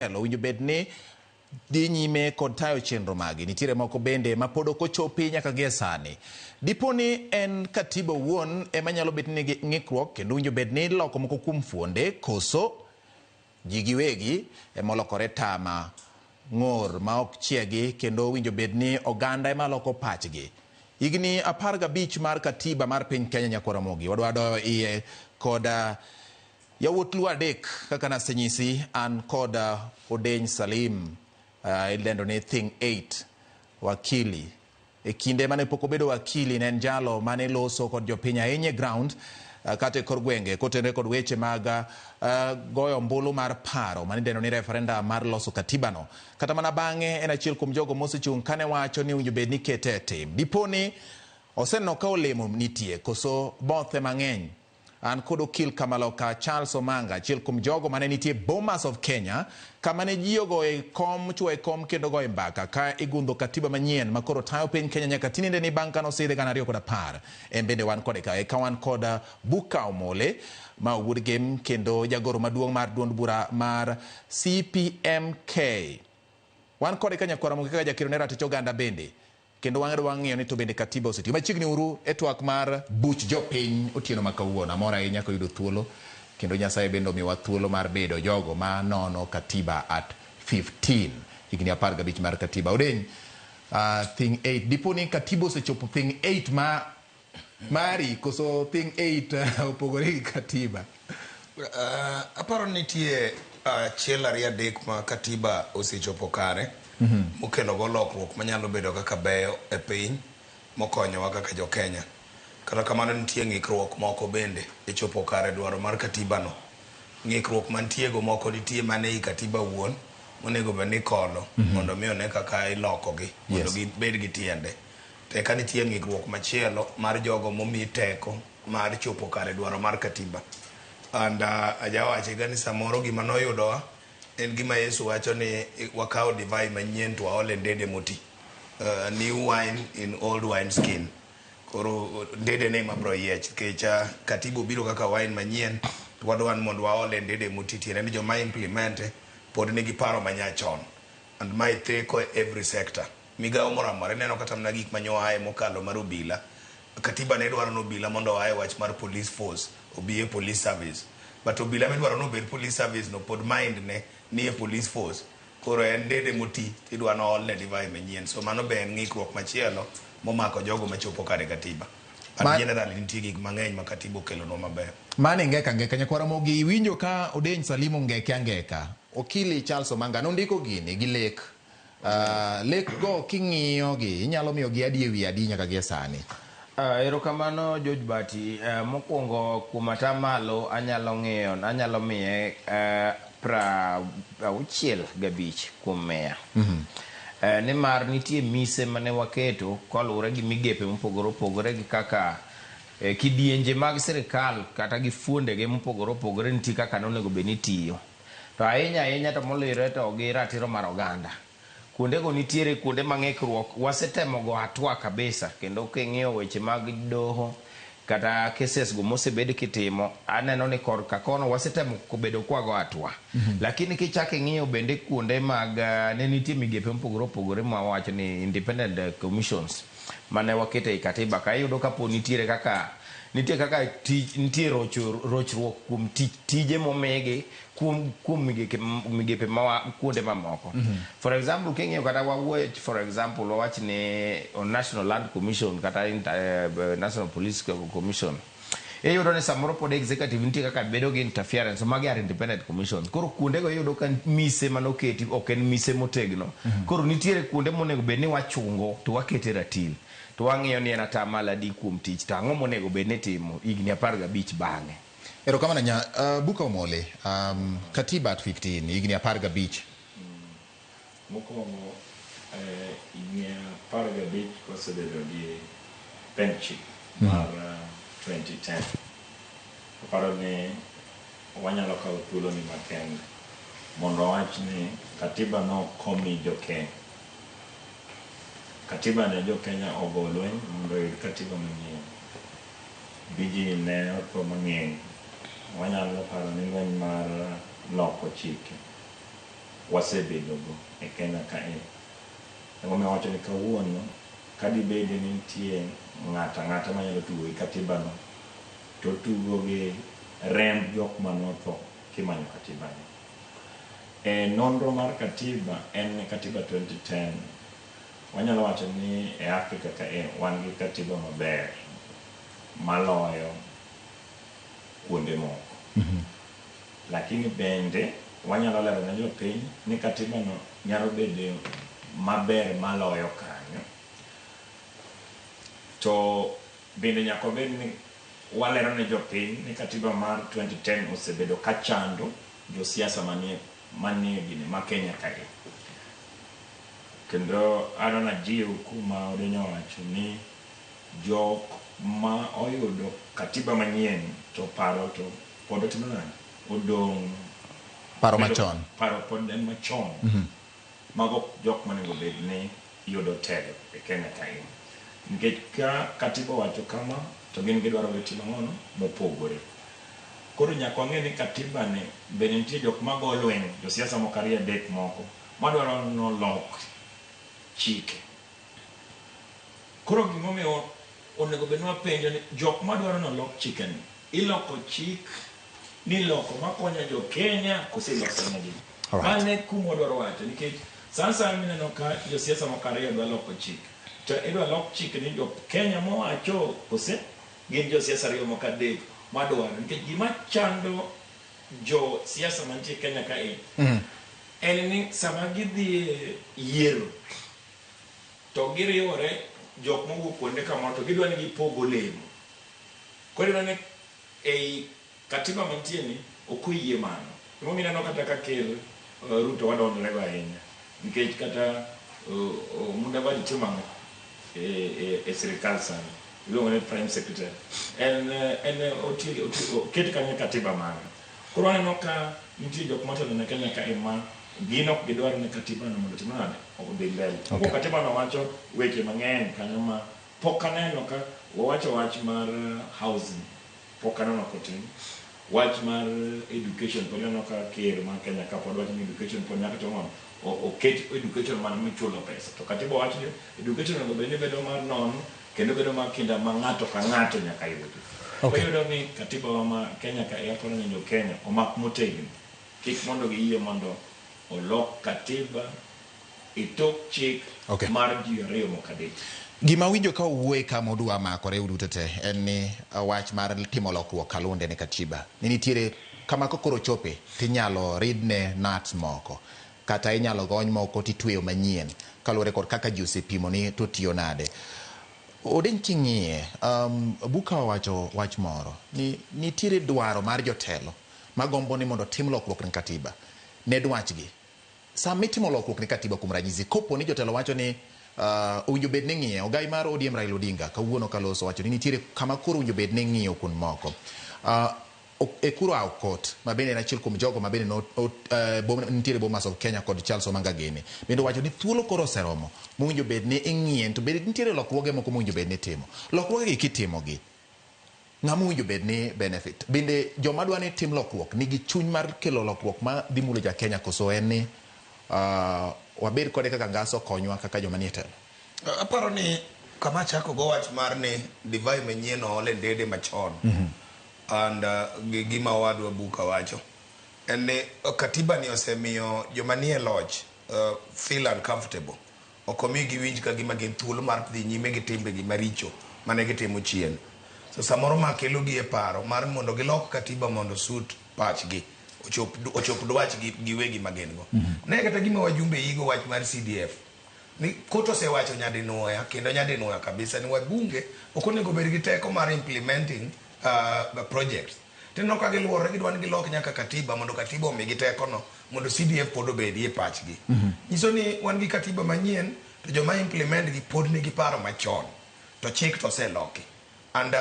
Owinjo bed ni dhi nyime kod tayo chenro magi. Nitiere moko bende ma pod ok ochopi nyaka gie sani. Dipo ni en katiba owuon ema nyalo bet ni nigi ng'ikruok kendo owinjo bed ni iloko moko kuom fuonde koso ji giwegi ema olokore tama ng'or ma ok chiegi kendo owinjo bed ni oganda ema loko pachgi. Higni 15 mar katiba mar piny Kenya nyakwar Ramogi wadwa doyo iye kod Yawuot Luo adek kaka nasenyisi an kod Odeny Salim ilendo ni Thing 8 wakili. E kinde mane pok obedo wakili ne en jalo mane loso kod jopiny ahinya e ground kata e kor gwenge kotenore kod weche mag goyo ombulu mar paro mane idendo ni referendum mar loso katiba no. Kata mana bang'e en achiel kuom jogo mosechung' kane wacho ni owinjo bed ni ikete e tim. Dipo ni oseneno ka olemo nitie koso bothe mang'eny. An kod okil Kamaloka Charles Omanga, achiel kuom jogo mane nitie Bomas of Kenya, kama ne ji ogoye kom, chwoye kom kendo goye mbaka ka igundho katiba manyien ma koro tayo piny Kenya nyaka tinende ni bang' kane osidhe 2010. En bende wan kode ka. Eka wan kod Buka Omole ma wuod Gem kendo jagoro maduong' mar duond bura mar CPMK. Wan kode ka nyakwara Ramogi kaka jakero ne ratich oganda bende. Kendo wang'e wang'iyo ni to bende katiba osetiyo. Machiegni uru e twak mar buch jopiny otieno ma kawuono. Amor ahinya koyudo thuolo kendo Nyasaye bende omiwa thuolo mar bedo jogo ma nono katiba at 15. Higni 15 mar katiba. Odeny, thing 8. Dipo ni katiba osechopo thing 8 ma mari koso thing 8 opogore gi katiba? Aparo ni nitie achiel ariyo adek ma katiba osechopo kare mokelo go lokruok manyalo bedo kaka beyo e piny mokonyowa kaka jo Kenya. Kata kamano nitie ng'ikruok moko bende e chopo kare dwaro mar katiba no. Ng'ikruok mantie go moko nitie mana ei katiba wuon monego bed ni ikolo mondo mi one kaka ilokogi mondo gibed gi tiende. To eka nitie ng'ikruok machielo mar jogo momi teko mar chopo kare dwaro mar katiba. And ajawache ga ni samoro gima noyudowa en gima Yesu wacho ni wakawo divai manyien to waole ndede moti. New wine in old wine skin. Koro ndede ne ema bro yiech nikech katiba obiro kaka wine manyien to wadwa ni mondo waole ndede moti tiende ni joma implement pod nigi paro manyachon. And mae theko every sector. Migawo moro amora ineno kata mana gik mane oaye mokalo mar obila. Katiba ne dwaro ni obila mondo oaye wach mar police force obi e police service. But obila midwaro ni obed police service no pod mind ne ni e police force. Koro en dede moti tidwa ni oolne divai manyien. So mano be en ng'ikruok machielo momako jogo machopo kare katiba. But generally nitie gik mang'eny ma katiba okelonwa maber. Mano ingeka ngeka nyakwar Ramogi iwinjo ka Odeny Salim ongeke angeka. Okili Charles Omanga nondiko gini gi lek. Lek go king'iyo gi inyalo miyo gi adi ewi adi nyaka gie sani? Erokamano George Bati. Mokwongo kuom atamalo anyalo ng'iyo anyalo miye 65 kuom 100. Nimar nitie mise mane waketo koluwore gi migepe mopogore opogore gi kaka kidienje mag sirikal kata gi fuondege mopogore opogore nitie kaka nonego bed ni tiyo. To ahinya ahinya to molire to gi ratiro mar oganda. Kuondego nitiere kuonde ma ng'ikruok wasetemo go hatua kabisa kendo king'iyo weche mag doho kata cases go mosebed kitimo aneno ni korka kono wasetemo bedo kwago hatua. Lakini kichako ing'iyo bende kuonde mag ne nitie migepe mopogore opogore ma wawacho ni independent commissions mane waketo ei katiba ka iyudo ka pod nitiere kaka nitie kaka tich nitie rocho rochruok kuom tich tije momigi kuom kuom migepe migepe ma kuonde mamoko. For example king'iyo kata wawuoyo for example wawach ni on National Land Commission kata National Police Commission iyudo ni samoro pod executive nitie kaka bedo gi interference magi are independent commissions. Koro kuondego iyudo ka mise manoketi ok en mise motegno. Koro nitiere kuonde monego bed ni wachungo to wakete ratil to wang'iyo ni en atamalo adi kuom tich to ang'o monego bed ni itimo higni 15 bang'e. Erokamano nya Buka Omole, katiba at 15 higni 15. Mokwongo higni 15 kosebedo gi pen chik mar 2010. Aparo ni wanyalo kawo thuolo ni makende mondo wawach ni katiba no komi jo Kenya. Katiba ne jo Kenya ogo lweny mondo oyud katiba manyien. Bi ji ne otho mang'eny. Wanyalo paro ni lweny mar loko chike. wasebedogo e Kenya kae. Emomiyo awacho ni kawuono kadibedi ni nitie ng'ato ang'ata manyalo tugo gi katiba no, to otugo gi remb jok manotho kimanyo katiba ni. E nonro mar katiba en ni katiba 2010 wanyalo wacho ni e Afrika kae wan gi katiba maber maloyo kuonde moko. Lakini bende wanyalo lero ne jopiny ni katiba no nyalo bedo maber maloyo kanyo. To bende nyaka obed ni walero ne jopiny ni katiba mar 2010 osebedo kachando josiasa manie gine ma Kenya kae. Kendo adwa najiw kuma Odenyo owacho ni jok ma oyudo katiba manyien to paro to pod otimo nade? Odong' Paro machon. Paro pod en machon. Mago jok monego bed ni yudo telo e Kenya kae. Nikech ka katiba owacho kama to gin gidwaro gitimo ang'ono mopogore. Koro nyaka wang'e ni katiba ni bende nitie jok mago lweny, josiasa moko ariyo adek moko madwaro nolok chike. Koro gimomiyo onego bed ni wapenjo ni jok madwaro nolok chike ni iloko chik ni loko makonyo jo Kenya koso iloko negi. Mano e kuma wadwaro wacho nikech sa asaya mineno ka josiasa moko ariyo dwa loko chik to idwa lok chik ni jo Kenya mowacho kose gin josiasa ariyo moko adek madwaro nikech gima chando jo siasa mantie Kenya kae en ni sama gidhi e yiero to giriwore jok mowuok kuonde kamoro to gidwa ni gipog olemo. Koro iyudo ni ei katiba mantie ni ok oyie mano. Emomiyo ineno kata ka ker Ruto wadonjore go ahinya nikech kata Mudavadi timo ang'o e sirikal sani iluongo ni prime secretary en en otiyo oket kanyo katiba mare. Koro aneno ka nitie jok motelo ne Kenya kae ma gin ok gidwar ni katiba no mondo otim nade odhi mbele. Okay. Katiba no wacho weche mang'eny kanyo ma pok aneno ka wawacho wach mar housing pok aneno kotim wach mar education pod aneno ka ker mar Kenya ka pod wacho ni education pod nyaka tim ang'o oket education man michulo pesa to katiba wacho ni education onego bed ni bedo mar nono kendo bedo mar kinda ma ng'ato ka ng'ato nyaka yudi. Okay. Wayudo ni katiba wa ma Kenya ka aparo ni jo Kenya omak motegno kik mondo giyie mondo olok katiba e tok chik Okay. mar ji ariyo mok adek. Gima winjo ka owuoye ka modwa makore uduto te en ni wach mar timo lokruok kalunde ne katiba ni nitiere kama kokoro chope tinyalo ridne nuts moko kata inyalo gony moko titweyo manyien kaluwore kod kaka ji osepimo ni to tiyo nade. Odeny king'iye, Buka owacho wach moro ni nitiere dwaro mar jotelo magombo ni mondo tim lokruok ne katiba ne dwachgi. Sama itimo lokruok ne katiba kuom ranyisi, kopo ni jotelo wacho ni owinjo bed ni ng'iye, ogai mar ODM Raila Odinga kawuono kaloso wacho ni nitiere kama koro owinjo bed ni ng'iyo kuond moko. Ekuru Aukot ma bende en achiel kuom jogo ma bende nitiere Bomas of Kenya kod Charles Omanga gini bende owacho ni thuolo koro oseromo mowinjo bed ni ing'iye to bende nitiere lokruoge moko mowinjo bed ni itimo. Lokruoge gi kitimogi ng'ama owinjo bed ni benefit. Bende joma dwa ni tim lokruok nigi chuny mar kelo lokruok ma dhi mulo ja Kenya koso en ni wabed kode kaka ngaso okonywa kaka joma nie telo. Aparo ni kama achako go wach mar ni divai manyien ool e ndede machon. And gima owadwa Buka wacho en ni katiba ni osemiyo joma nie loch feel uncomfortable. Ok omi giwinj ka gima gin thuolo mar dhi nyime gi timbegi maricho mane gitimo chien. So samoro ma kelo gi e paro mar mondo gilok katiba mondo suit pachgi, ochop dwachgi giwegi ma gin go. Ne kata gima wajumbe igo wach mar CDF. Ni kot osewacho nyadinuoya kendo nyadinuoya kabisa ni wabunge ok onego bed gi teko mar implementing projects. Tineno ka giluorore gidwa ni gilok nyaka katiba mondo katiba omigi teko no mondo CDF pod obedie e pachgi. Nyiso ni wan gi katiba manyien to joma implement gi pod nigi paro machon to chik to oseloki. And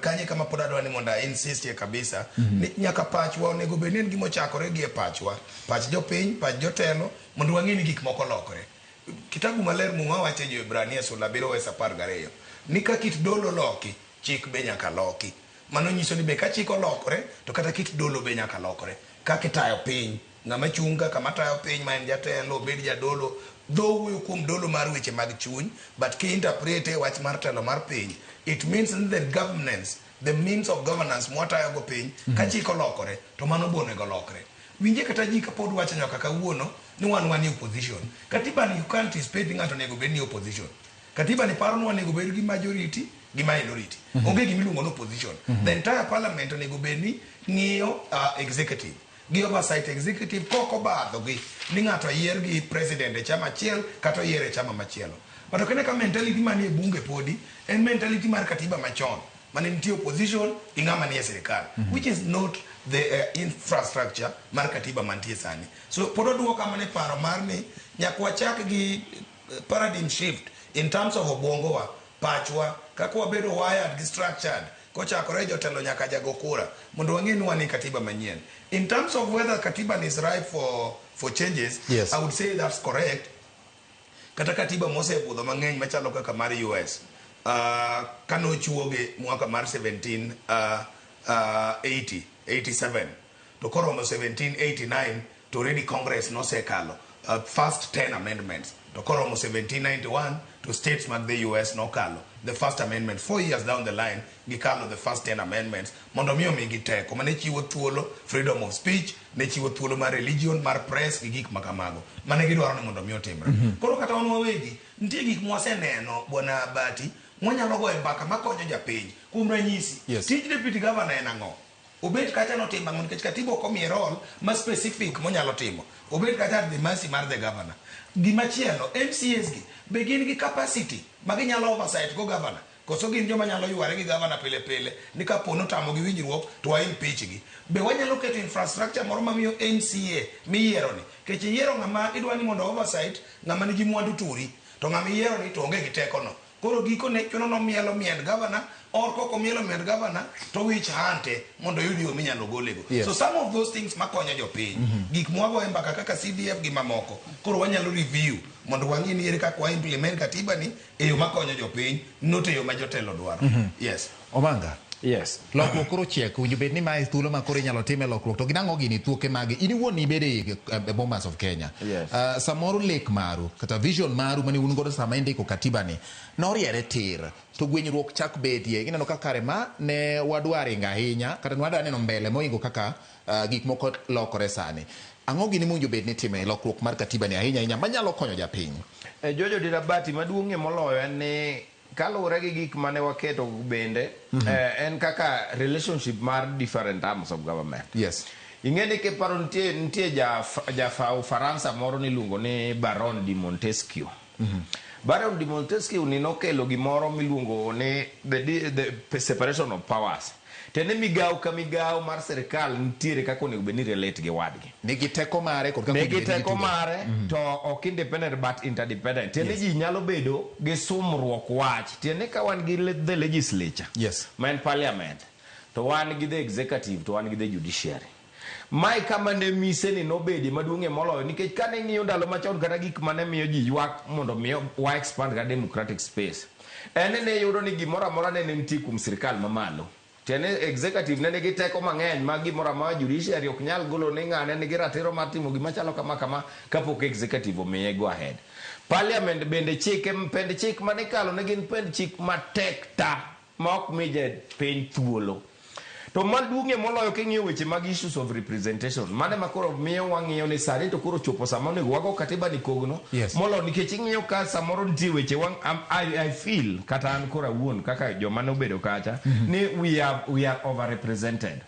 kanye kama pod adwa ni mondo a insist ye kabisa ni nyaka pachwa onego bed ni en gima ochakore gi e pachwa, pach jopiny, pach jotelo mondo wang'e ni gik moko lokore. Kitabu maler Muma wacho e Jo-Hibrania sula 7 wes 12 ni ka kit dolo loki, chik be nyaka loki. Mano nyiso ni be ka chik olokore to kata kit dolo be nyaka lokore. Kaka itayo piny Ng'ama chung' kaka matayo piny ma en jatelo, obed jadolo, dho wuoyo kuom dolo mar weche mag chuny, but ki interpret e wach mar telo mar piny, it means ni the governance, the means of governance mwatayo go piny, ka chik olokore, to mano bo onego olokre. Winje kata ji kapod wacho nyaka kawuono ni wan wan e opposition. Katiba ni you can't anticipate ni ng'ato onego bed ni opposition. Katiba ni paro ni onego bed gi majority gi minority. Onge gima iluongo ni opposition. The entire parliament onego bed ni ng'iyo executive gi oversight executive kok obadho gi ni ng'ato oyier gi president e chama achiel kata oyier e chama machielo. But ok ine ka mentality manie bunge podi en mentality mar katiba machon mane nitie opposition gi ng'ama nie sirikal which is not the infrastructure mar katiba mantie sani. So pod oduoka mana e paro mar ni nyaka wachak gi paradigm shift in terms of obwongowa, pachwa, kaka wabedo wired gi structured kochakore jotelo nyaka jago kura mondo wang'e ni wan e katiba manyien. In terms of whether katiba is ripe for changes, I would say that's correct. Kata katiba mosebudho mang'eny machalo kaka mar US kanochuoge mwaka mar 17 80 87 to koromo 1789 to already Congress nosekalo first 10 amendments, to koromo 1791 to states mag the US nokalo the first amendment. 4 years down the line gikalo the first 10 amendments mondo mi omigi teko mane chiwo thuolo freedom of speech, ne chiwo thuolo mar religion, mar press gi gik makamago mane gidwaro ni mondo mi otimre. Koro kata wan wawegi nitie gik mwaseneno, bwana Bati, mwanyalo goyo mbaka makonyo japiny. Kuom ranyisi, tij deputy governor en ang'o? Obet kacha notimo ang'o? Nikech katiba ok omiye role ma specific monyalo timo, obet kacha at the mercy mar the governor. Gimachielo, MCAs gi be gin gi capacity ma ginyalo oversight go governor, koso gin joma nyalo yware gi governor pile pile ni kapo notamo gi winjruok to wa impeach gi? Be wanyalo keto infrastructure moro mamiyo MCA miyiero ni kech iyiero ng'ama idwa ni mondo oversight ng'ama nigi mwandu turi, to ng'ama iyiero ni to onge gi teko no, koro gikone chuno nomielo miend governor or kok omielo miend governor to wich hante mondo oyud yo minyalo golego. So some of those things makonyo jopiny, gik mwagoye mbaka kaka CDF gi mamoko, koro wanyalo review mondo wang'i ni ere kaka wa implement katiba ni e yo makonyo jopiny, not e yo ma jotelo dwaro. Yes. Omanga. Yes. Lokruok koro chiek, owinjo bed ni mae thuolo ma koro inyalo time lokruok. To ginang'o gini thuoke mage? In iwuon ibede e Bomas of Kenya. Yes. Samoro lek maru kata vision maru mane un godo sama indiko katiba ni noriere tir to gwenyruok chak bedie. Ineno ka kare ma ne wadwa ringo ahinya kata ne wadwa neno mbele mohingo kaka gik moko lokore sani. Ang'o gini mowinjo bed ni itime lokruok mar katiba ni ahinya ahinya manyalo konyo japiny? Jojo Dirabati, maduong'ie moloyo en ni kaluwore gi gik mane waketo bende en kaka relationship mar different arms of government. Ing'e ni kiparo nitie ja Ufaransa moro niluongo ni Baron de Montesquieu. Baron de Montesquieu ni nokelo gimoro miluongo ni the separation of powers. Tiende migawo ka migawo mar sirikal nitiere kaka onego bed ni relate gi wadgi. Nigi teko mare kod kaka nigi onego bed ni teko gitudore. Mare to ok independent but interdependent. Tiende ji nyalo bedo gi sumruok wach. Tiende ka wan gi the legislature ma en parliament, to wan gi the executive, to wan gi the judiciary. Mae kama ne mise ni nobedie maduong'ie moloyo, nikech kane ing'iyo ndalo machon kata gik mane miyo ji ywak mondo mi wa expand ka democratic space en ni ne iyudo ni gimoro amora ne nitie kuom sirikal mamalo. Tiende executive ne nigi teko mang'eny ma gimoro amora judiciary ok nyal golo ni ng'ane nigi ratiro mar timo gima chalo kama kama kapok executive omiye go ahead. Parliament bende chike, pend chik mane ikalo ne gin pend chik matek ta ma ok mi piny thuolo. To maduong'ie moloyo, king'iyo weche mag issues of representation, mane ma koro miyo wang'iyo ni sani to koro chopo sama onego wago katiba ni kogno moloyo, nikech ing'iyo ka samoro nitie weche I feel kata an koro awuon kaka joma nobedo kacha ni we are overrepresented.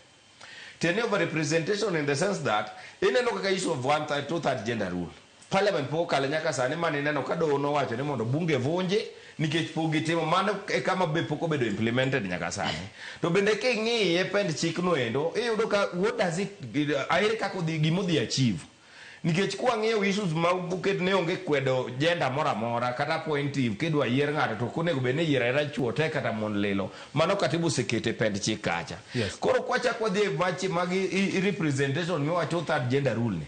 Tiende overrepresentation in the sense that ineno kaka issue of one third, two third gender rule, parliament pok okale nyaka sani. Mane ineno ka doho nowacho ni mondo bunge vunji nikech pok gitimo mano, e kama be pok obedo implemented nyaka sani. To bende king'iye pend chikno endo, iyudo ka what does it, ere kaka odhi gimodhi achieve, nikech kwang'iyo issues ma oket ne onge kwedo gender moro amora kata appointive. Kidwa yier ng'ato to ok onego bed ni yiero ayiera chuo te kata mon lilo. Mano katiba osekete pend chik kacha. Koro kwachak wadhi e wach mag representation miwacho third gender rule ni.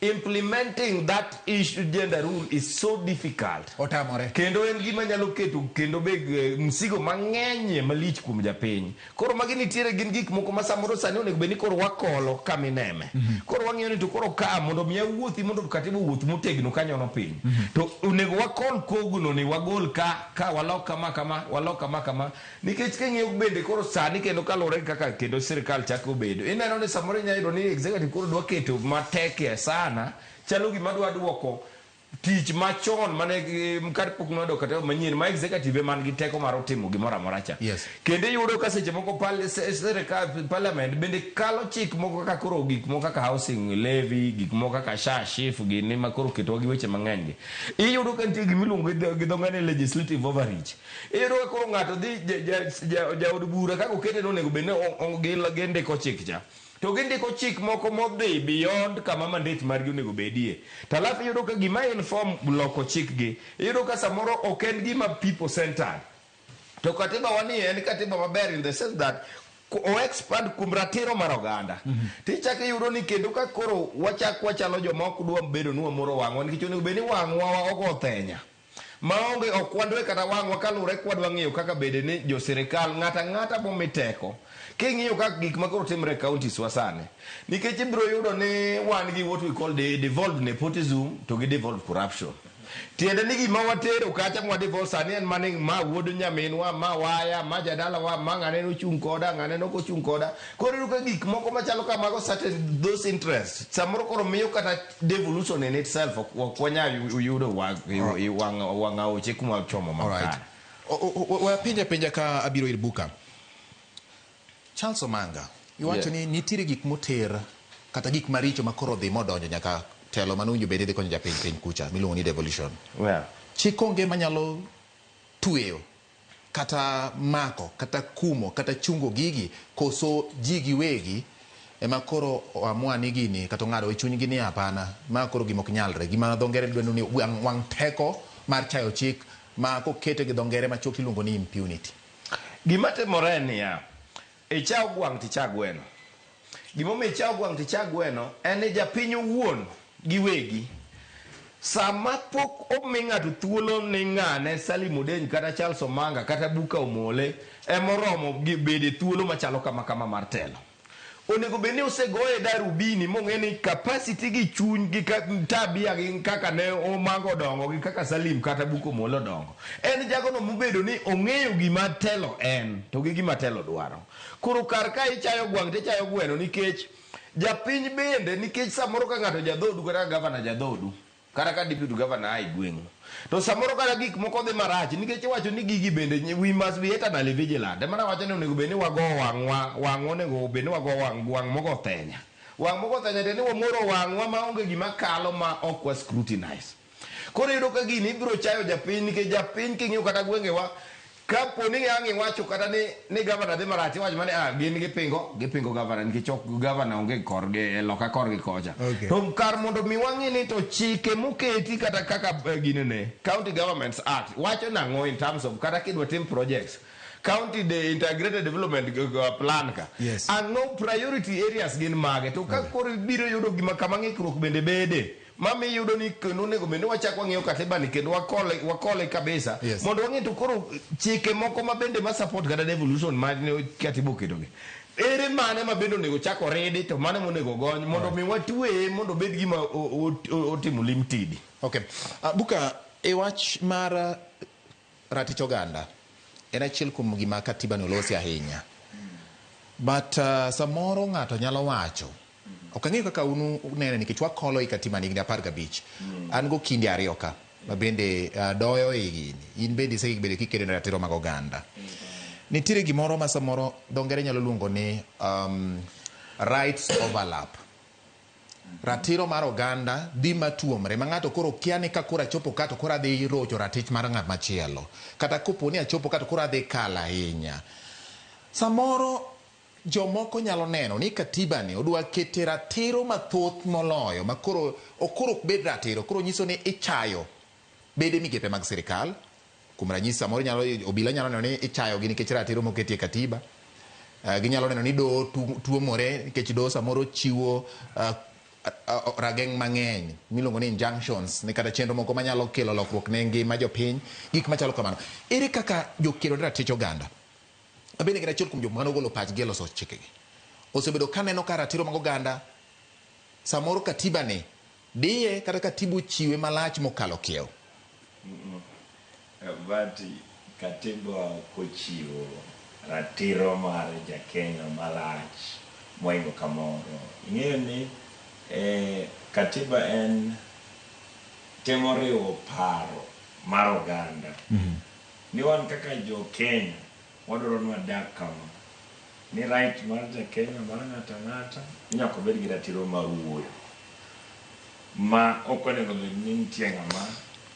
Implementing that issue, gender rule, is so difficult. Otamore. Kendo en gima nyalo keto kendo be msigo mang'eny malich kuom japiny. Koro magi nitiere gin gik moko ma samoro sani onego bed ni koro wakolo kama ineme. Koro wang'iyo ni to koro ka mondo mi awuothi, mondo katiba owuoth motegno kanyono piny, to onego wakol kogno ni wagol ka walok kama kama, walok kama kama, nikech king'iyo bende koro sani kendo kaluwore gi kaka kendo sirikal chako bedo, ineno ni samoro inyalo yudo ni executive koro dwa keto matek sana, chalo gima dwa duoko tich machon mane kapok nwayudo katiba manyien ma executive ema nigi teko mar timo gimoro amora cha. Kendo iyudo ka seche moko sirikal, parliament bende kalo chik moko kaka koro gik moko kaka housing levy, gik moko kaka SHA, SHIF gini ma koro ketowa gi weche mang'eny gi. Iyudo ka nitie gimiluongo gi dho ng'ere ni legislative overreach. Iyudo ka koro ng'ato dhi jaod bura kaka okete ni onego bed ni gindiko chik cha. To gindiko chik moko modhi beyond kama mandate margi onego bedie. To alafu iyudo ka gima inform loko chik gi, iyudo ka samoro ok en gima people centered. To katiba wani en katiba maber in the sense that o expand kuom ratiro mar oganda. Tichako iyudo ni kendo ka koro wachak wachalo joma ok dwa bedo ni wamoro wang'wa, nikech onego bed ni wang'wa ogo thenya. Maonge ok wadwe kata wang'wa kaluwore kwadwa ng'iyo kaka bede ni jo sirikal ng'ato ang'ata momi teko. King'iyo kaka gik ma koro timre e counties wa sani, nikech ibiro yudo ni wan gi what we call the devolved nepotism to gi devolved corruption. Tiende ni gima watero kacha mwa devolve sani en mani ma wuod nyaminwa, ma waya, ma jadalawa, ma ng'ane nochung' koda, ng'ane nok ochung' koda. Koro iyudo ka gik moko machalo kamago, certain those interests, samoro koro miyo kata devolution in itself ok wanyal yudo wang' aoche kuma chomo makare. Wapenja penja ka abiro ir Buka. Charles Omanga, iwacho ni nitiere gik moter kata gik maricho ma koro dhi modonjo nyaka telo manowinjo bed ni dhi konyo japiny piny kucha miluongo ni devolution. Chik onge manyalo tweyo kata mako kata kumo kata chungo gigi, koso ji giwegi ema koro oamua ni gini kata ong'ado e chunygi ni hapana, ma koro gima ok nyalre, gima dho ngere dwaro ni wang' teko mar chayo chik ma kokete gi dho ngere machuok iluongo ni impunity. Gima timore en niya, ichaw gwang' ticha gweno. Gimomiyo ichaw gwang' ticha gweno en ni japiny owuon giwegi sama pok omi ng'ato thuolo ni ng'ane Salim Odeny kata Charles Omanga kata Buka Omole emoromo gi bedo e thuolo machalo kama kama mar telo. Onego bed ni osegoye darubini mong'e ni capacity gi chuny gi tabia gi kaka ne Omanga odongo gi kaka Salim kata Buka Omole odongo. En jagono mobedo ni ong'eyo gima telo en to gi gima telo dwaro. Koro kar ka ichayo gwang' tichayo gweno, nikech japiny bende, nikech samoro ka ng'ato jadhodu, kata ka gavana jadhodu, kata ka deputy governor a e gweng'u, to samoro kata gik moko dhi marach, nikech iwacho ni gigi bende we must be eternally vigilant. Ema nawacho ni onego bed ni wago wang'wa, wang'wa onego bed ni wago wang' wang' mogo thenya, wang' mogo thenya, tiende ni wamoro wang'wa maonge gima kalo ma ok wa scrutinize. Koro iyudo ka gini ibiro chayo japiny, nikech japiny king'iyo kata gwengewa, kapo ni ang' iwacho kata ni gavana dhi marach, iwacho mana ah, gin gipingo gavana nikech ok gavana onge korgi e loka korgi kocha. To kar mondo mi wang'i ni to chike moketi kata kaka ginene County Governments Act wacho nang'o in terms of kata kidwa tim projects, county the integrated development plan ka, ang'o priority areas gin mage, to ka koro ibiro yudo gima kama ng'ikruok bende bede mami yudo ni kendo onego bed ni wachak wang'iyo katiba ni kendo wakole kabisa mondo wang'e to koro chike moko ma bende ma support kata devolution ma ne katiba oketogi ere mane ma bende onego chak oridi to mane monego gony mondo mi watweye mondo obed gima otimo limtidi. Okay. Buka, e wach mar ratich oganda en achiel kuom gima katiba ni olosi ahinya. But samoro ng'ato nyalo wacho, ok ang'eyo kaka un unene, nikech wakolo i katiba ni higni 15. An go kinde ariyo ka ma bende doyo e gini. In bende isebedo kikedo ne ratiro mag oganda. Nitiere gimoro ma samoro dho ngere nyalo luongo ni rights overlap. Ratiro mar oganda dhi matuomre ma ng'ato koro kia ni ka koro achopo ka to koro adhi rocho ratich mar ng'at machielo. Kata kopo ni achopo ka to koro adhi kalo ahinya. Samoro jomoko nyalo neno ni katiba ni odwa kete ratiro mathoth moloyo ma koro ok koro ok bed ratiro, koro nyiso ni ichayo bede migepe mag sirikal. Kuom ranyisi, samoro nyalo obila nyalo neno ni ichayo gi nikech ratiro moketi e katiba. Ginyalo neno ni doho tuomore nikech doho samoro chiwo Rageng' mang'eny miluongo ni injunctions ni kata chenro moko manyalo kelo lokruok ne ngima jopiny, gik machalo kamano. Ere kaka jokedo ne ratich oganda mabende gin achiel kuom jok mane ogolo pachgi e loso chikegi osebedo kaneno ka ratiro mag oganda samoro katiba ni diye kata katiba ochiwe malach mokalo kiewo? But katiba kochiwo ratiro mar jakenya malach moingo kamoro. Ing'eyo ni katiba en temo riwo paro mar oganda. Ni wan kaka jo Kenya wadwaro ni wadak kama. Ni right mar jakenya mar ng'ato ang'ata nyaka obed gi ratiro mar wuoyo. Ma ok onego bed ni nitie ng'ama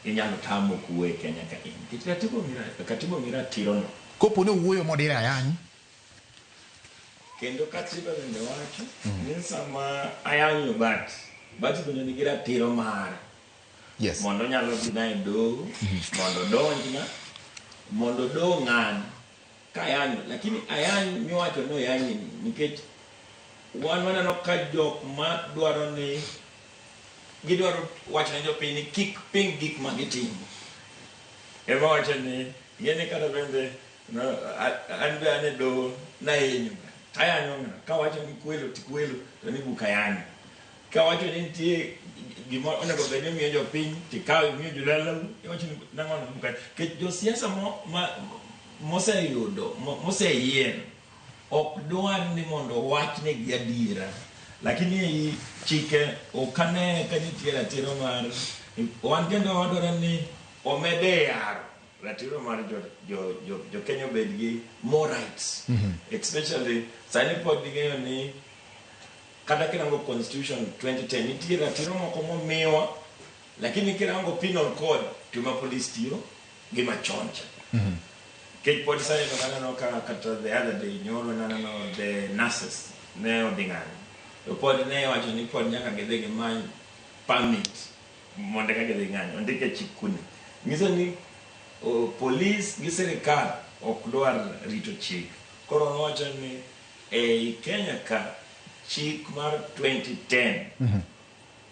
inyalo tam ok wuo e Kenya ka in. Nikech katiba omi ratiro no. Kopo ni owuoyo modire ayany. Kendo katiba bende wacho ni sama ayanyo Bati, Bati bende nigi ratiro mare. Mondo onyalo dhi na e doho, mondo odonjna, mondo doho ng'ad ka ayanyo. Lakini ayany miwacho ni oyanyi ni nikech wan waneno ka jok ma dwaro ni gidwaro wacho ne jopiny ni kik ping gik ma gitimo. Ema wacho ni ing'e ni kata bende no, an be an e doho nahinyo ga. Tayanyo ng'a? Kawacho ni kwelo to kwelo to ni buk ayanyo. Kawacho ni nitie gima onego bed ni imiyo jopiny tikawo imiyo jodalau iwacho ni nang'o no buk ayanyo. Nikech josiasa moseyudo moseyier ok dwar ni mondo owachnegi adiera. Lakini ei chike ok ane ka nitie ratiro mar wan kendo wadwaro ni omede yaro ratiro mar jo Kenya obed gi more rights. Especially sani pod ing'eyo ni kata kirango constitution 2010 nitie ratiro moko momiwa lakini kirango penal code to ma police tiyo gi machon cha. Nikech pod sani to aneno ka kata the other day nyoro naneno the nurses ne odhi ng'anyo to pod ne wacho ni pod nyaka gidhi gimany permit mondo eka gidhi ng'anyo ondik e chik kune nyiso ni police gi sirikal ok dwar rito chik. Koro nowacho ni ei Kenya ka chik mar 2010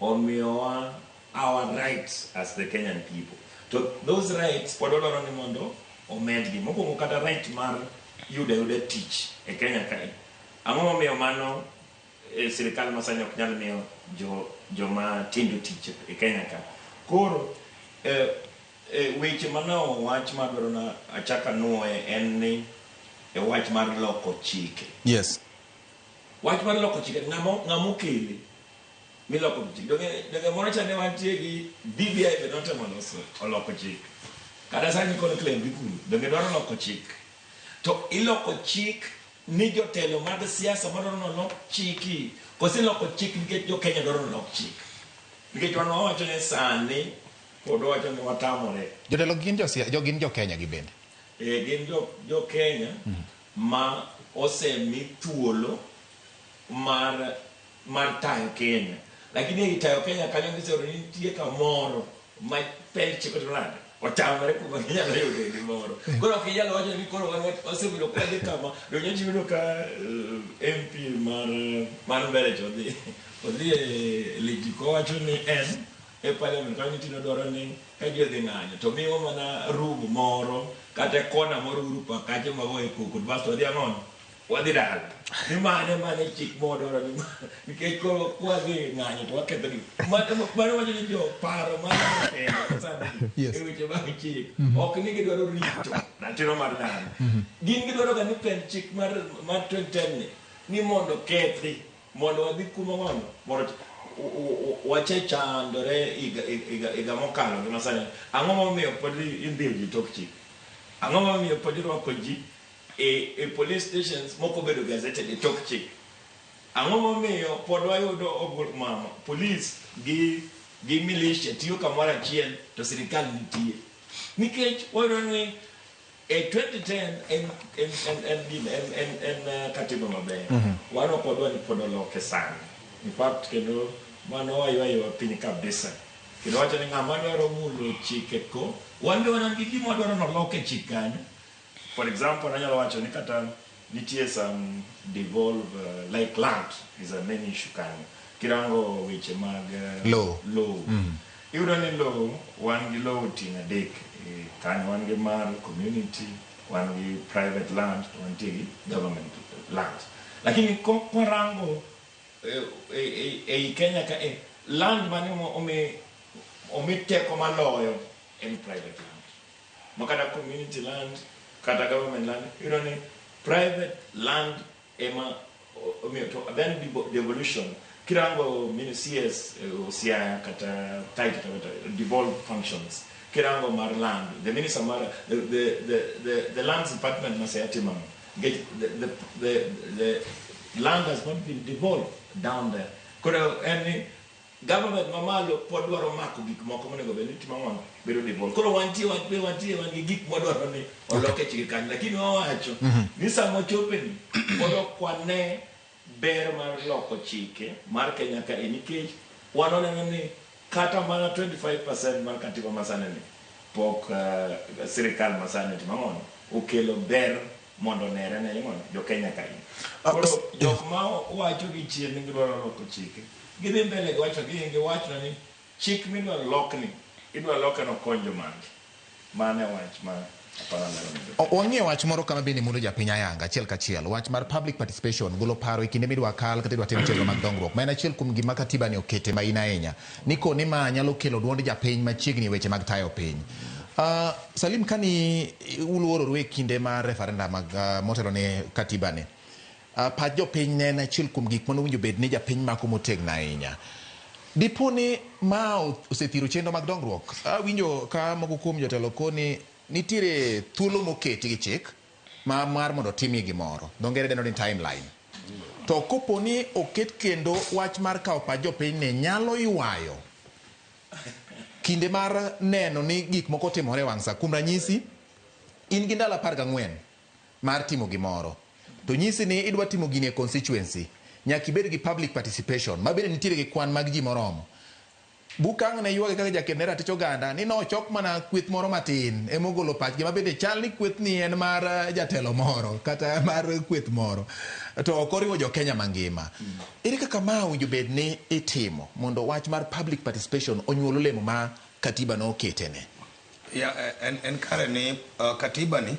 omiyowa our rights as the Kenyan people. To those rights pod wadwaro ni mondo omedgi. Mokwongo kata right mar yudo ayuda tich e Kenya kae. Ang'o momiyo mano sirikal masani ok nyal miyo joma tindo tich e Kenya ka? Koro weche mane owach madwaro na achak anuoye en ni e wach mar loko chike. Wach mar loko chike ng'ama okele miloko chik. Donge moro cha ne wantie gi BBI be notemo loso oloko chik. Kata sani conclave dhi kuro, donge dwaro loko chik. To iloko chik ni jotelo mag siasa madwaro ni olok chiki, koso iloko chik nikech jo Kenya dwaro ni olok chik. Nikech wan wawacho ni sani pod wawacho ni watamore. Jotelo gin jo gin jo Kenya gi bende. E, gin jo Kenya ma osemi thuolo mar tayo Kenya. Lakini ei tayo Kenya kanyo giseyudo ni nitie kamoro ma pend chik otimo nade? Otamore kuma ginyalo yude gimoro. Koro ok inyal wacho ni koro wan wasebedo kwadhi kama. To nyocha iyudo ka MP mar mbele cha odhi e Lijiko wacho ni en e parliament kanyo nitie nodwaro ni ka ji odhi ng'anyo to miwa mana room moro kata kona moro uru pa kacha magoye koko basto wadhi ang'ono wadhi dala ni mane mane chik modwaro ni nikech koro kwadhi ng'anyo to waketho gik mano wacho ni jo paro mar jotelo sani e weche mag chik ok ni gidwaro rito ratiro mar dhano. Gin gidwaro ga ni pend chik mar 2010 ni mondo kethi mondo wadhi kuma mondo moro wache chandore higa mokalo gi masani. Ang'o momiyo pod indhiyo ji tok chik? Ang'o momiyo pod irwako ji e police stations moko bedo gazetted e tok chik? Ang'o momiyo pod wayudo ogol mama police gi militia tiyo kamoro achiel to sirikal nitie? Nikech wayudo ni e 2010 en gima en katiba maber. Wan ok wadwa ni pod oloke sani. In fact kendo mano waywayowa piny kabisa. Kendo wacho ni ng'ama dwaro mulo chike ko wan be wan gi gima wadwaro ni olok e chik kanyo. For example, anyalo wacho ni kata nitie some devolve like land is a main issue kanyo. Kirango weche mag Lowo. Lowo. Iyudo ni lowo, wan gi lowo tieng' adek kanyo wan gi mar community, wan gi private land, to wantie gi government land. Lakini kwarango ei Kenya ka land mane omi teko maloyo en private land. Ma kata community land, kata government land, iyudo ni private land ema omiyo to then devolution kirango mini CS Siaya kata Taita Taveta devolved functions kirango mar land the minister mar the lands department ma Siaya timo ang'o? Nikech the land has not been devolved down there. Koro en ni government mamalo pod dwaro mako gik moko monego bed ni timo ang'o bedo devolved. Koro wantie wantie wan gi gik mwadwaro ni olok e chike kanyo lakini wawacho ni sama ochopeni pod ok wane ber mar loko chike mar Kenya ka e nikech wan waneno ni kata mana 25% mar katiba masani ni pok sirikal masani otimo ang'o okelo ber mondo onere ne mondo jo Kenya ka in. Koro jok ma wacho gi chien ni gidwaro loko chike gidhi mbele giwacho gi giwacho ni chik midwa lokni idwa loke nokony jomage. Mano e wach ma aparo lero ne jopiny. Wang'iyo wach moro kama bende mulo japiny ayanga achiel kachiel wach mar public participation golo paro e kinde midwa kal kata idwa tim chenro mag dongruok ma en achiel kuom gima katiba ni okete main ahinya ni koni ma nyalo kelo duond japiny machiegni e weche mag tayo piny. Salim kani uluororu e kinde mar referendum mag motelo ne katiba ni pach jopiny ne en achiel kuom gik manowinjo bed ni japiny mako motegno ahinya. Dipo ni ma osethiro chenro mag dongruok. Awinjo ka moko kuom jotelo koni nitiere thuolo moketi gi chik ma mar mondo otimie gimoro. Dho ngere dendo ni timeline. To kopo ni oket kendo wach mar kawo pach jopiny ni nyalo ywayo kinde mar neno ni gik moko otimore e wang' sa. Kuom ranyisi, in gi ndalo 14 mar timo gimoro. To nyisi ni idwa timo gini e constituency, nyaka ibed gi public participation, ma bende nitiere gi kwan mag ji moromo. Buk ang' ne ywage kaka jaked ne ratich oganda ni nochok mana kweth moro matin emogolo pachgi ma bende chal ni kweth ni en mar jatelo moro kata mar kweth moro to ok oriwo jo Kenya mangima. Ere kaka ma owinjo bed ni itimo mondo wach mar public participation onyuol olemo ma katiba noketene? Ya, en kare ni katiba ni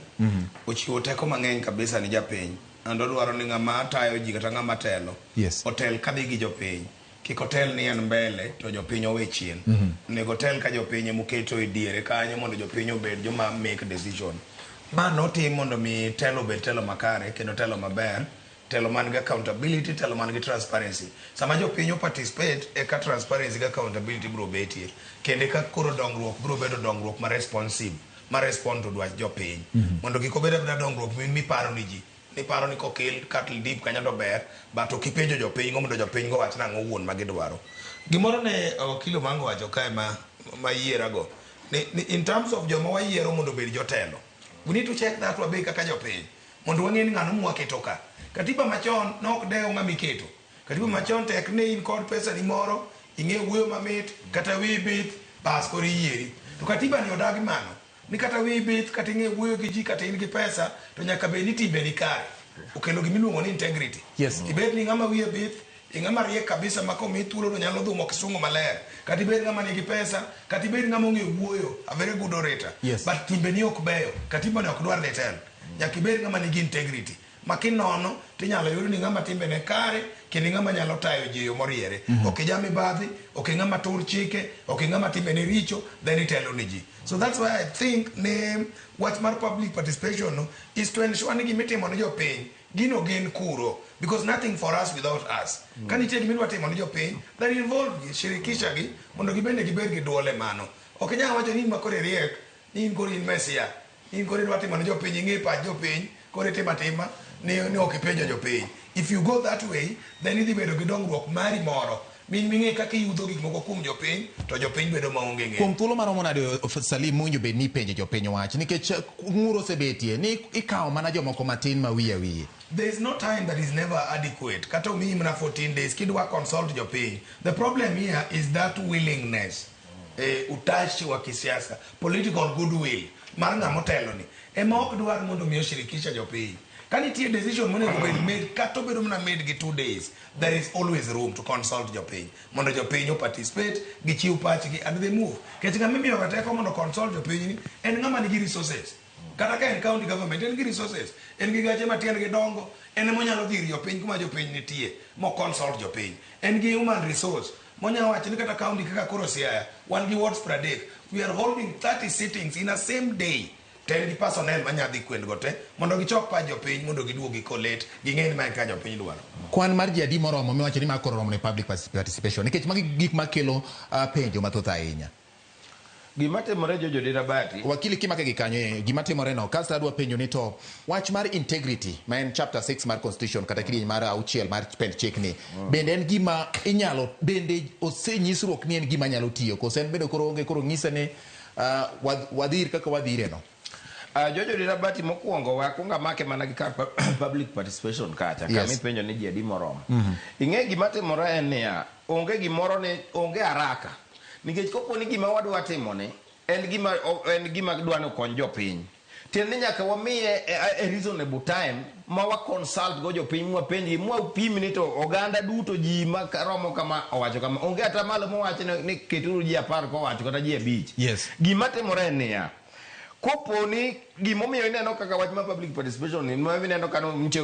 ochiwo teko mang'eny kabisa ni japiny. And odwaro ni ng'ama tayo ji kata ng'ama telo otel kadhi gi jopiny. Kik otel ni en mbele to jopiny owe chien. Onego otel ka jopiny emoketo e diere kanyo mondo jopiny obed joma make decision. Ma notim mondo mi telo obed telo makare kendo telo maber, telo man gi accountability, telo man gi transparency. Sama jopiny o participate eka transparency gi accountability biro betie. Kendo eka koro dongruok biro bedo dongruok ma responsive, ma respond to dwach jopiny. Mondo kik obed abeda dongruok miparo ni ji. Niparo ni kokel cattle dip kanyo to ber, but ok ipenjo jopiny go mondo jopiny go wach nang'o wuon ma gidwaro. Gimoro ne wakili Omanga owacho kae ma yierago, ni in terms of joma wayiero mondo obed jotelo, we need to check that wabe kaka jopiny, mondo wang'e ni ng'ano mwaketo ka. Katiba machon ne ok dew ng'ama iketo. Katiba machon tek ne in kod pesa ni moro, ing'e wuoyo mamit, kata wiyi bith, bas koro iyieri. To katiba ni odagi mano. Ni kata wiyi bith, kata ing'e wuoyo gi ji, kata in gi pesa, to nyaka bed ni timbeni kare. Okelo gima iluongo ni integrity. Ibed ni ng'ama wiye bith, ing'ama riek kabisa ma komi thuolo to nyalo dhumo kisungu maler. Kata ibed ng'ama nigi pesa, kata ibed ng'ama ong'e wuoyo, a very good orator. But timbeni ok beyo, katiba ni ok dwar ni tel. Nyaka ibed ng'ama nigi integrity. Ma kinono, tinyalo yud ni ng'ama timbene kare, kendo ng'ama nyalo tayo ji e yo moriere. Ok ija mibadhi, ok ng'ama tur chike, ok ng'ama timbene richo, then itelo ni ji. So that's why I think ni wach mar public participation no is to ensure ni gimitimo ni jopiny, gino gin kuro. Because nothing for us without us. Ka nitie gima idwa timo ni jopiny, then involve gi, shirikisha gi, mondo gibende gibed gi duol e mano. Ok inyal wacho ni in ma koro iriek, ni in koro in Mesia, in koro idwa timo ne jopiny, ing'e pach jopiny, koro itimo atima, ni ok ipenjo jopiny. If you go that way, then idhi bedo gi dongruok mari moro. Min ming'e kaka iyudho gik moko kuom jopiny, to jopiny bedo maonge ng'eyo. Kuom thuolo maromo nade, Salim, mowinjo bed ni ipenjo jopiny wach, nikech ng'ur osebetie ni ikawo mana jomoko matin ma wiye wiye. There is no time that is never adequate. Kata omiyi mana 14 days, kidwa consult jopiny. The problem here is that willingness. Utashi wa kisiasa, political goodwill mar ng'ama otelo ni. Ema ok dwar mondo mi oshirikisha jopiny. Ka nitie decision monego bed made, kata obedo mana made gi 2 days, there is always room to consult jopiny mondo jopiny o participate, gichiw pachgi and they move. Nikech ng'ama imiyo ga teko mondo consult jopiny ni en ng'ama nigi resources. Kata ka en county government, en gi resources, en gi gache matiendgi dongo, en emonyalo dhi ir jopiny kuma jopiny nitie mo consult jopiny. En gi human resource monyalo wacho ni kata county kaka koro Siaya wan gi wards 30, we are holding 30 sittings in a same day, to en gi personnel manya dhi kwendgo te mondo gichok pach jopiny mondo giduog gi collate ging'e ni mae ka jopiny dwaro. Kwan mar ji adi moromo miwacho ni ma koro oromo ne public participation? Nikech magi gik makelo penjo mathoth ahinya. Gima timore, Jojo Dirabati. Wakili, kimake gi kanyo, gima timore no kasto adwa penjo ni to wach mar integrity ma en chapter 6 mar constitution kata kidieny mar auchiel mar pend chik ni bende en gima inyalo, bende osenyisruok ni en gima nyalo tiyo, koso en bende koro onge koro ng'ise ni wadhir kaka wadhire no? Jojo Dirabati, mokwongo we akwongo amake mana gi kar public participation kacha kama ipenjo ni ji adi moromo. Ing'e gima timore en niya, onge gimoro ni onge haraka, nikech kopo ni gima wadwa timo ni en gima dwa ni okony jopiny, tiende ni nyaka wamiye a reasonable time ma wa consult go jopiny, mwapenjgi, mwapim ni to oganda duto, ji ma romo kama owacho kama. Onge atamalo mowacho ni keturu ji 10 kowacho kata ji 5. Gima timore en niya, kopo ni gimomiyo ineno kaka wach mar public participation ni ma ineno ka nche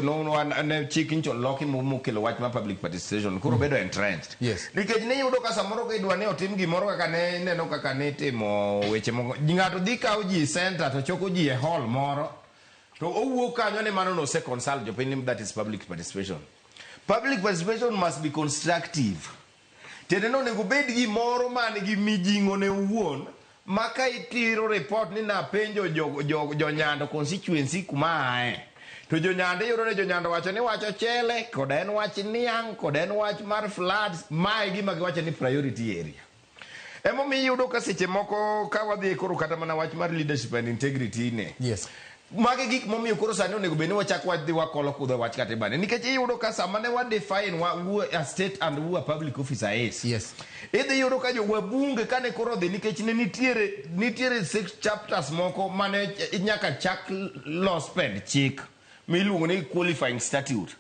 ne chik ncho loki mokelo wach mar public participation koro bedo entrenched, nikech niyudo ka samoro ka idwa ni otim gimoro kaka ne ineno kaka nitimo weche moko, ng'ato dhi kawo ji center to choko ji e hall moro to owuok kanyo ni mano nose consult jopiny ni that is public participation. Public participation must be constructive. Tiende ni onego bed gimoro man gi mijing'o ne owuon, ma ka itiro report ni napenjo jo Nyando constituency kuma ae, to jo Nyando, iyudo ni jo Nyando wacho ni wach ochele kod en wach niang' kod en wach mar floods, mae gima giwacho ni priority area. Emomiyo iyudo ka seche moko ka wadhi koro kata mana wach mar leadership and integrity ne, magi gik momiyo koro sani onego bed ni wachak wadhi wakolo kudho e wach katiba ni, nikech iyudo ka sama ne wa define wa who a state and who a public officer is, idhi yudo ka jo wabunge kane koro odhi, nikech ne nitiere six chapters moko mane nyaka chak los pend chik miluongo ni qualifying statute.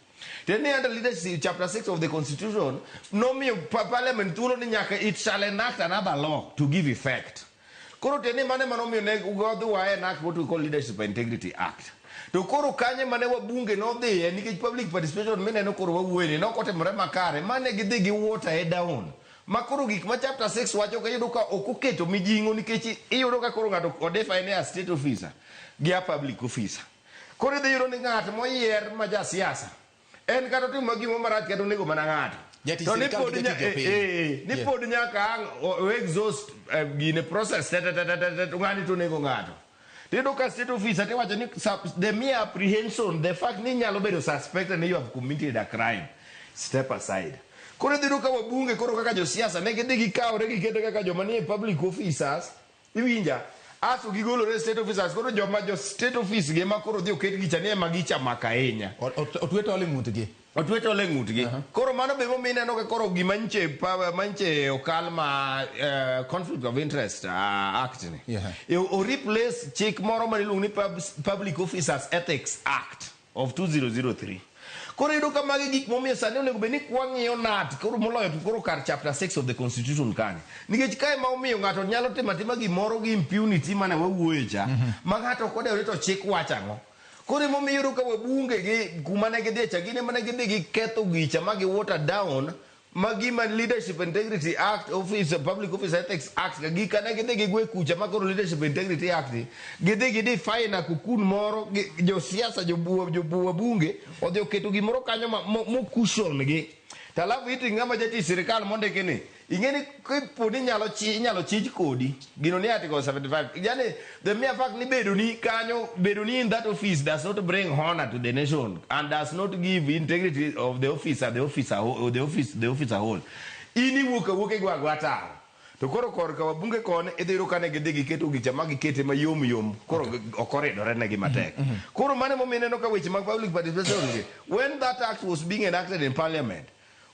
Tiende ni under leadership, chapter 6 of the constitution nomiyo parliament thuolo ni nyaka it shall enact another law to give effect. Koro tiende ni mane manomiyo ne godhi wa enact what we call Leadership and Integrity Act. To koro kanye mane wabunge nodhiye? Nikech public participation mineno koro wawuoye ni nok otimore makare, mane gidhi gi water e down ma koro gik ma chapter 6 wacho ka iyudo ka ok oketo mijing'o, nikech iyudo ka koro ng'ato odefine ni a state officer gi a public officer. Koro idhi yudo ni ng'at moyier ma jasiasa en kata otimo gimo marach kata onego mana ng'ato, Jatich to ni sirkal pod gi jatich jopiny. ni pod nyaka ang' o exhaust gine process te te te te te te, to ng'ani to onego ng'ato. Tiyudo ka state officer tiwacho ni the mere apprehension, the fact ni inyalo bedo suspected ni you have committed a crime, step aside. Koro idhi yudo ka wabunge koro kaka josiasa ne gidhi gikawre gikete kaka joma nie public officers, iwinja, aso gigolore state officers. Koro joma jo state office gi ema koro dhi oket gicha ni ema gichamako ahinya. Otwe tol e ng'utgi. Otwe tol e ng'utgi. Koro mano be momiyo ineno ka koro gima nche manche okal ma Conflict of Interest Act ni o replace chik moro ma iluongo ni Public Officers Ethics Act of 2003. Koro iyudo ka magi gik momiyo sani onego bed ni kwang'iyo nat koro moloyo to koro kar chapter 6 of the constitution kani, nikech kae ma omiyo ng'ato nyalo timo atima gimoro gi impunity mane wawuoye cha, ma ng'ato ok odewo ni to chik wacho ang'o. Koro emomiyo iyudo ka wabunge gi kuma ne gidhiye cha, gin ema ne gidhi giketho gicha ma gi water down ma gima Leadership Integrity Act, office Public Office Ethics Act ka gika ne gidhi gigwe kucha, ma koro Leadership Integrity Act ni, gidhi gidefine a cocoon moro gi josiasa, jobuwa bunge odhi oketo gimoro kanyo ma mo cushion gi to alafu iti ng'ama jatich sirikal mondiki ni ing'e ni kipo ni inyalo chi, inyalo chich kodi gino ni article 75. Yani the mere fact ni bedo ni kanyo, bedo ni in that office does not bring honor to the nation and does not give integrity of the officer, the officer the office, the officer whole. In iwuok awuok igwa agwa taro. To koro korka wabunge koni idhi yudo kane gidhi giketo gicha ma gikete mayom yom, koro ok oridore negi matek. Koro mano emomiyo ineno ka weche mag public participation gi, when that act was being enacted in parliament,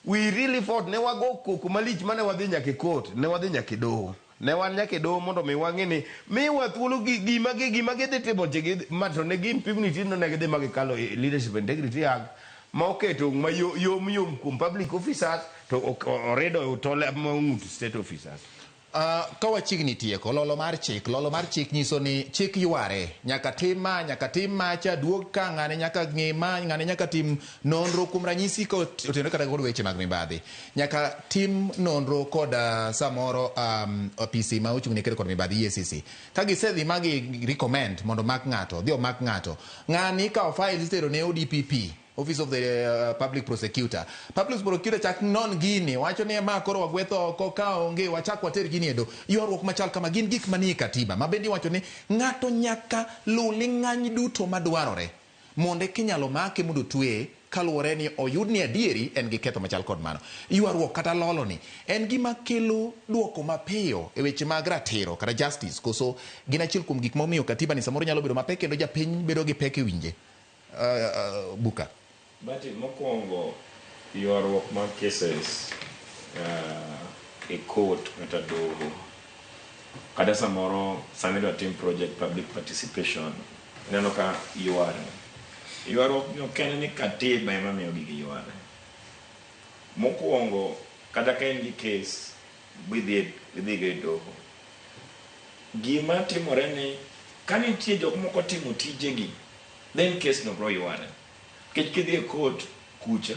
we really fought. Ne wago koko malich mane wadhi nyaka e court, ne wadhi nyaka e doho. Ne wan nyaka e doho mondo mi wang'e ni miwa thuolo gi gima gi gima gidhi timo che gidhi ma to ne gi impunity no ne gidhi ma gikalo e Leadership Integrity Act ma oketo ma yom yom kuom public officers to orido e otole ma ng'ut state officers. Ka wachiegni tieko, lolo mar chik. Lolo mar chik nyiso ni chik yware. Nyaka tim ma, nyaka tim macha, duog ka, ng'ane nyaka ng'i ma, ng'ane nyaka tim nonro. Kuom ranyisi ka otenore kata kod weche mag mibadhi. Nyaka tim nonro kod samoro apisi ma ochung' ne kedo kod mibadhi, EACC. Ka gisedhi ma gi recommend mondo omak ng'ato, odhi omak ng'ato. Ng'ani ikawo files itero ne ODPP. Office of the Public Prosecutor. Public Prosecutor chak non gini, wacho ni ma koro wagwetho oko ka onge wachak water gini e doho. Ywaruok machal kama gin gik manie katiba ma bende iwacho ni ng'ato nyaka luw ling'any duto madwarore mondo eka inyalo make mondo otweye kaluwore ni oyud ni adieri en gi ketho machal kod mano. Ywaruok kata lolo ni en gima kelo duoko mapiyo e weche mag ratiro kata justice koso gin achiel kuom gik momiyo katiba ni samoro nyalo bedo mapek kendo japiny bedo gi pek e winje. Buka. But mokwongo ywaruok mag cases e court kata doho kata samoro sama idwa tim project public participation ineno ka yware. Ywaruok ni ok en ni katiba ema miyo gigi yware. Mokwongo kata ka in gi case bidhi idhigo e doho. Gima timore ni ka nitie jok moko timo tijegi then case no bro yware. Nikech kidhi e court kucha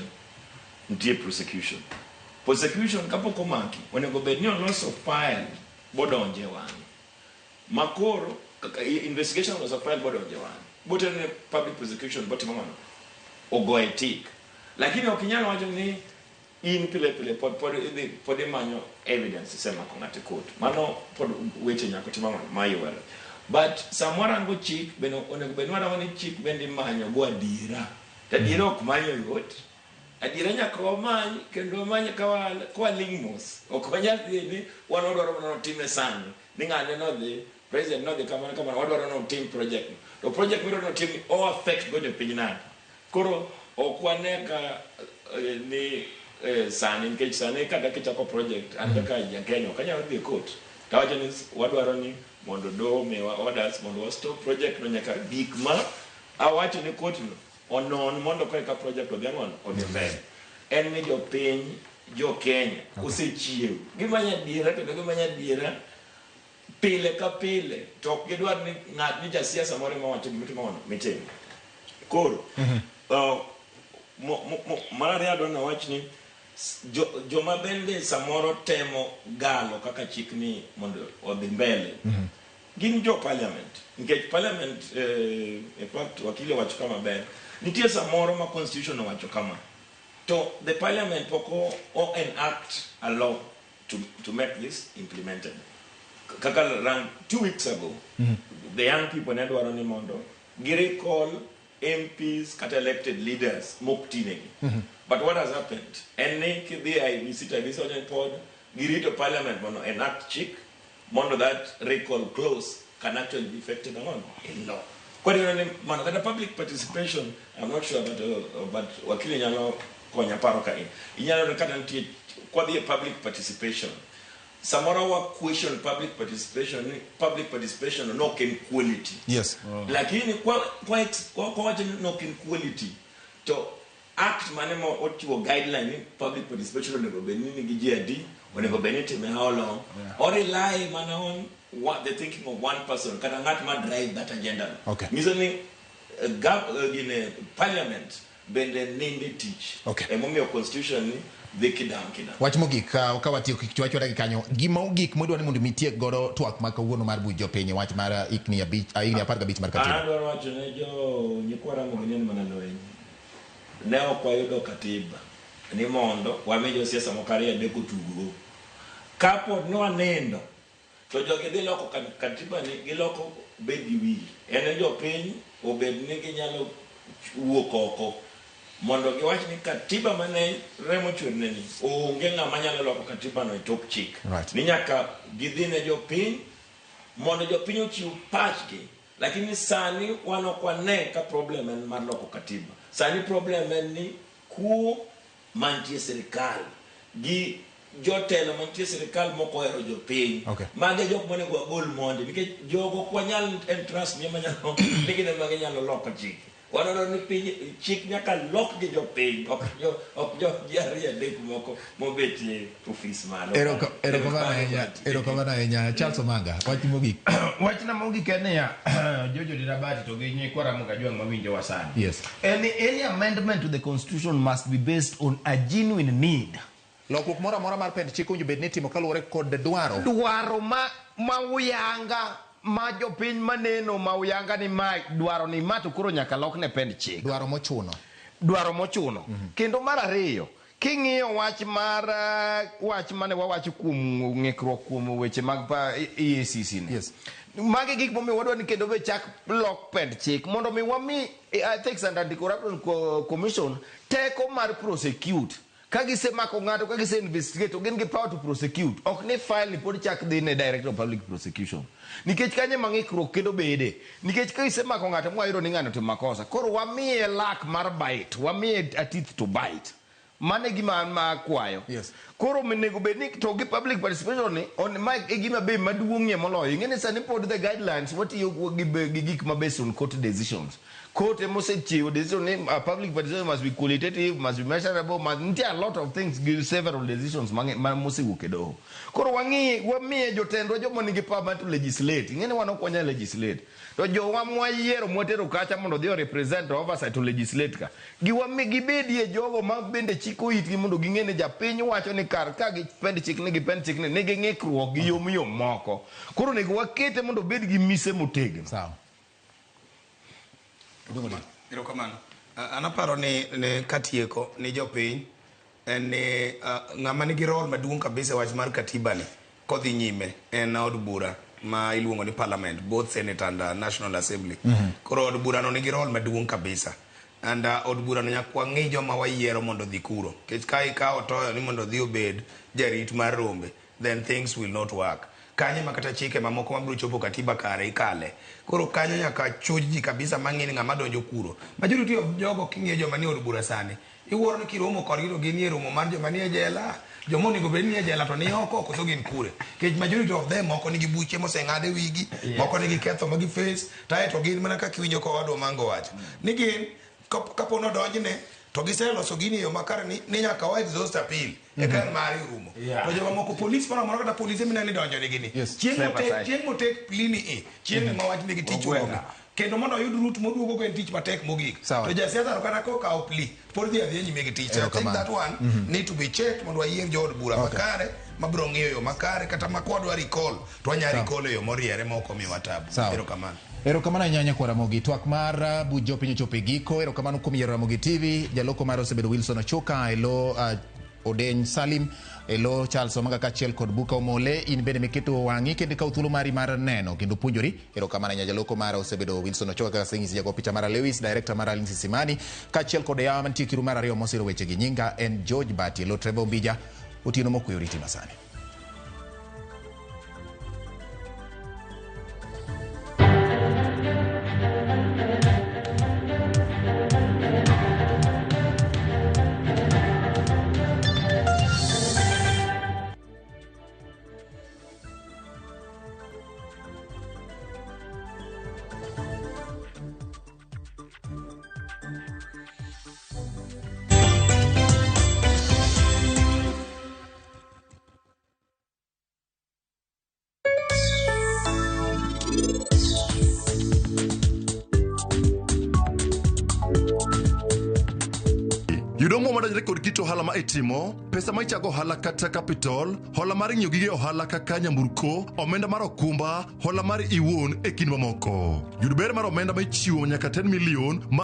nitie prosecution. Prosecution kapok omaki onego bed ni oloso file bodonje e wang'e. Ma koro kaka investigation oloso file bodonje e wang'e. Botero ne public prosecution botimo ang'ono? Ogoye tick. Lakini ok inyal wacho ni in pile pile pod pod idhi pod imanyo evidence isemako ng'ato e court. Mano pod weche nyaka tim ang'ono? Mayware. But sama warango chik bende onego bed ni warango ni chik bende imanyo go adiera. To adiera ok manyo yot. Adiera nyaka wamany kendo wamany ka waling' mos. Ok wanyal dhi ni wan wadwaro mana notime sani. Ni ng'ane nodhi, president nodhi kamano kamano, wadwaro ni otim project no. To project midwaro ni otim ni o affect go jopiny nade? Koro ok wane ka ni sani nikech sani kata kichako project an kaka ja Kenya ok anyal dhi e court tawacho ni wadwaro ni mondo doho omiwa orders mondo wa stop project no nyaka gik ma awacho ne court no onon mondo koreka project odhi ang'ono odhi mbele. En ni jopiny jo Kenya osechiew gimanyo adiera kendo gimanyo adiera pile ka pile to ok gidwar ni ng'at ni jasiasa moro ema wacho gima itimo mondo mitimo. Koro mar ariyo adwa nawach ni joma bende samoro temo galo kaka chik ni mondo odhi mbele gin jo parliament nikech parliament in fact wakili owacho kama ber nitie samoro ma constitution owacho kama to the parliament pok o enact a law to make this implemented. Kaka rang 2 weeks ago, the young people ne dwaro ni mondo gi recall MPs kata elected leaders mok tinegi. But what has happened? En ni kidhi e IEBC to IEBC wacho ni pod girito parliament mondo enact chik mondo that recall clause can actually be effected ang'ono in law. Koro ineno ni mano kata public participation, I'm not sure but wakili nyalo konya paro ka in. Inyalo yudo kata nitie kwadhi e public participation samoro wa question public participation ni public participation no ok en quality. Lakini kwa wacho ni ok en quality to act mane ma ochiwo guideline ni public participation onego bed ni nigi ji adi, onego bed ni itime how long, or rely mana on what the thinking of one person kata ng'at ma drive that agenda no. Nyiso ni gine parliament bende ninde tich. Emomiyo constitution ni dhi kidam kidam. Wach mogik ka watieko kik chwachwa gi kanyo gima ogik modwa ni mondo mitiek godo twak ma kawuono mar buch jopiny wach mar higni abich higni 15 mar katiba. Adwaro wacho ne jo nyikwa Ramogi ni en mana lweny. Ne ok wayudo katiba ni mondo wami josiasa moko ariyo adek otuggo. Kapod ne wanindo to jogi dhi loko katiba ni giloko bed gi wiye. En ni jopiny obed ni ginyalo wuok oko mondo giwach ni katiba mane remo chwerne ni onge ng'ama nyalo loko katiba no e tok chik. Ni nyaka gidhi ne jopiny mondo jopiny ochiw pachgi. Lakini sani wan ok wane ka problem en mar loko katiba. Sani problem en ni kuo mantie sirikal gi Jotelo mantie e sirikal mok ohero jopiny. Okay. Mago e jok monego wagol mondi nikech jogo ok wanyal entrust ni ema nyalo ni gin ema ginyalo loko chike. Wadwaro ni piny chik nyaka lok gi jopiny ok jo ok jo ji ariyo adek moko mobet e ofis malo. Erokamano ahinya, erokamano ahinya. Charles Omanga, wach mogik. Wachna mogik en niya, Jojo Dirabati to gi nyikwa Ramogi Ajwang' mawinjowa sani. Yes. Any amendment to the constitution must be based on a genuine need. Lokruok moro amora mar pend chik owinjo bed ni itimo kaluwore kod dwaro. Dwaro ma uyanga ma jopiny maneno ma uyanga ni ma dwaro ni ma to koro nyaka lokne pend chik. Dwaro mochuno. Dwaro mochuno. Kendo mar ariyo, king'iyo wach mar wach mane wawacho kuom ng'ikruok kuom weche mag pa EACC ni. Yes. Magi gik momiyo wadwa ni kendo be chak lok pend chik mondo mi wami Ethics and Anti-Corruption Commission teko mar prosecute. Ka gisemako ng'ato, ka gise investigate, to gin gi power to prosecute. Ok ni file ni pod chak dhi ne Director of Public Prosecution. Nikech kanyo ema ng'ikruok kendo bede. Nikech ka isemako ng'ato mwayudo ni ng'ano otimo makosa, koro wamiye luck mar bite, wamiye a teeth to bite. Mano e gima an ma akwayo. Yes. Koro onego bed ni to gi public participation ni on ma e gima be maduong'ie moloyo. Ing'e ni sani pod the guidelines watiyo gi gik ma based on court decisions. Court ema osechiwo decision ni public participation must be qualitative, must be measurable, must, nitie a lot of things gi several decisions ma mosewuok e doho. Koro wang'i wamiye jotendwa joma nigi power mar to legislate. Ing'e ni wan ok wanyal legislate. To jowa mwayiero mwatero kacha mondo odhi o represent oversight to legislate ka. Giwami gibedie jogo ma bende chiko itgi mondo ging'e ni japiny wacho ni kar ka gipend chikni gipend chikni nigi ng'ikruok gi yom yom moko. Koro onego wakete mondo obed gi mise motegno. Sawa. Erokamano. An aparo ni katieko ni jopiny en ni ng'ama nigi role maduong' kabisa e wach mar katiba ni kodhi nyime en od bura ma iluongo ni parliament, both Senate and National Assembly. Koro od bura no nigi role maduong' kabisa. And od bura no nyaka wang'i joma wayiero mondo odhi kuro. Nikech ka ikawo toyo ni mondo odhi obed jarit mar rombe, then things will not work. Kanyo ema kata chike mamoko mabiro chopo katiba kare ikale. Koro kanyo nyaka chuj ji kabisa mang'e ni ng'ama donjo kuro. Majority of jogo king'iyo joma nie od bura sani, iwuoro ni kiromo kodgi to ginie romo mar joma nie jela, joma onego bed ni e jela to ni oko koso gin kure. Nikech majority of them moko nigi buche moseng'ad e wigi, moko nigi ketho ma gi face, to ae to gin mana kaka iwinjo ka owadwa Mango wacho. Ni gin kapo nodonjne to giseloso gini e yo makare ni nyaka wa exhaust appeal eka en mari orumo. To joma moko police moro amora kata polise mineno ni donjo nigi ni. Yes. Chieng' Step aside. chieng' motek plea ni e, chieng' ma wach nigi tich orumo. Kendo mondo oyud route moduogo go en tich matek mogik. Sawa. To jasiasa to kata kokawo plea, pod dhi adhiya nyime gi tich. I think Erokamano. that one need to be checked mondo wayier jood bura makare mabiro ng'iyo yo makare kata ma kwadwa recall to wanya recall e yo moriere ma ok omiwa tabu. Sawa. Erokamano. Erokamano ahinya nyakwa Ramogi. Twak mar buch jopiny ochopo e giko. Erokamano kuom yiero Ramogi TV. Jaloko mare osebedo Wilson Ochuka, elo Odeny Salim, elo Charles Omanga kaachiel kod Buka Omole. In bende miketo wang'i kendo ikawo thuolo mari mar neno kendo puonjori. Erokamano ahinya jaloko mara osebedo Wilson Ochuka kaka aseng'isi, jago picha mara Lewis, director mara Lindsay Simani, kaachiel kod yawa mantie kiru mar ariyo mosiro weche gi. Nyinga en George Bati, elo Trevor Ombija. Otieno mokwe oriti masani. Yudo omuom madonjore kod kit ohala ma itimo, pesa ma ichago ohala kata capital, hola mar ng'iewo gige ohala kaka nyamburko, omenda mar okumba, hola mar iwuon e kind mamoko. Yud ber mar omenda ma ichiwo nyaka 10 million ma